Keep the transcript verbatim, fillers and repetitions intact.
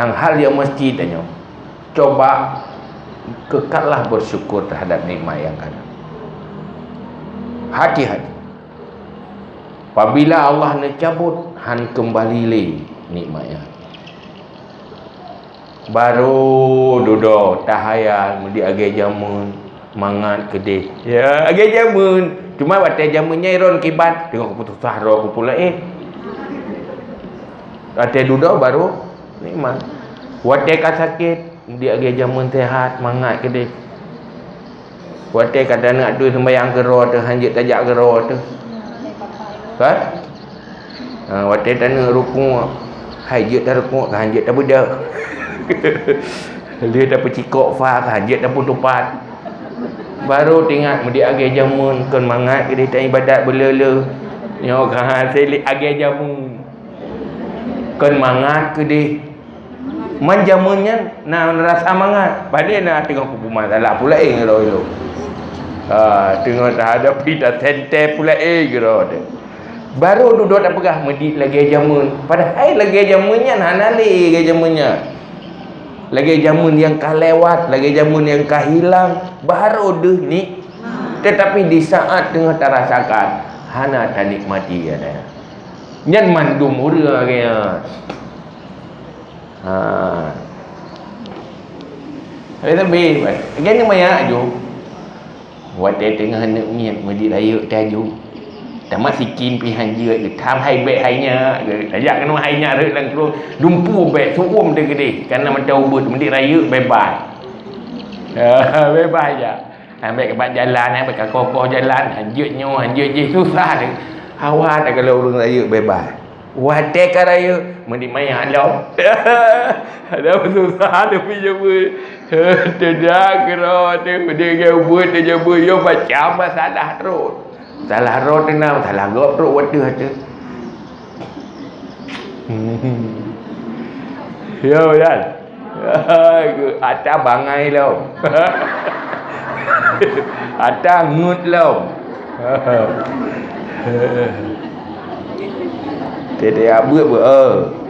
Nyang hal nyang meusti tanyoe, coba keukallah bersyukur terhadap nikmat nyang ka na. Hati-hati. Apabila Allah neucabut, han keumbali lé nikmat nyan. Barô dudoe tahayal meudi agée jameun, mangat keudeh. Ya, agée jameun. Cuma watée jameun nyan droen kiban, teungoh kuputusah droe kupeulaén. Watée dudoe barô nikmat. Watée ka sakét, meudi agée jameun sehat, mangat keudeh. Watée ka taneuk atoe seumbahyang keudroe teuh, hanjeuet tajak keudroe teuh. Kan? Ha, watée taneuk rukuk, hanjeuet tarukuk, hanjeuet tabeudôh. Lheueh tapeucikok fa, hanjeuet tapeutupat. Barô teuingat meudi agée jameun, kon mangat keudeh taibadat beuleu-leu. Nyoe ka hase lé agée jameun. Kon mangat keudeh. Man jameun nyan na rasa mangat. Padahai na teungoh peumasalah pula eh ngon ilong. Ha, teungoh tahadapi tasentée pula eh geura teuh. Barô dudoe tapeugah meudi lagée jameun. Padahai lagée jameun nyan hana lé lagée jameun nyan. Lagée jameun nyang ka lewat, lagée jameun nyang ka hilang, barô deuh ni. Tetapi di saat teungoh tarasakan, hana tanikmati ada. Nyan mandum ureuëng lagée nyan. Ha. Tapi, tapi, gani maya aju. Watée teungoh aneuk miet meudi rayeuk taju. Tamat sikin pih hanjeuet, tham hai bék hai nyak. Tajak keunoe hai nyak rhot lam krueng, dumpu bék, su'um teuh keudeh. Kana mata ubeut meudi rayeuk bebas. Bebas jak. Ambek bak jalan, ambek ka kokoh jalan, hanjeuet nyoe, hanjeuet jih, susah teuh. Hawa teuh kalau ureuëng rayeuk bebas. Watée ka rayeuk, meudi maya lom. Ada susah teuh pi jameun. Tidak kira teuh, meudi ke buet teuh jameun, yo macam masalah terus. Salah roh teunang, salah gob trok wateuh teuh. Yo, Yan. Ata bangai lom. Ata ngut lom. Tete abeuet beuet.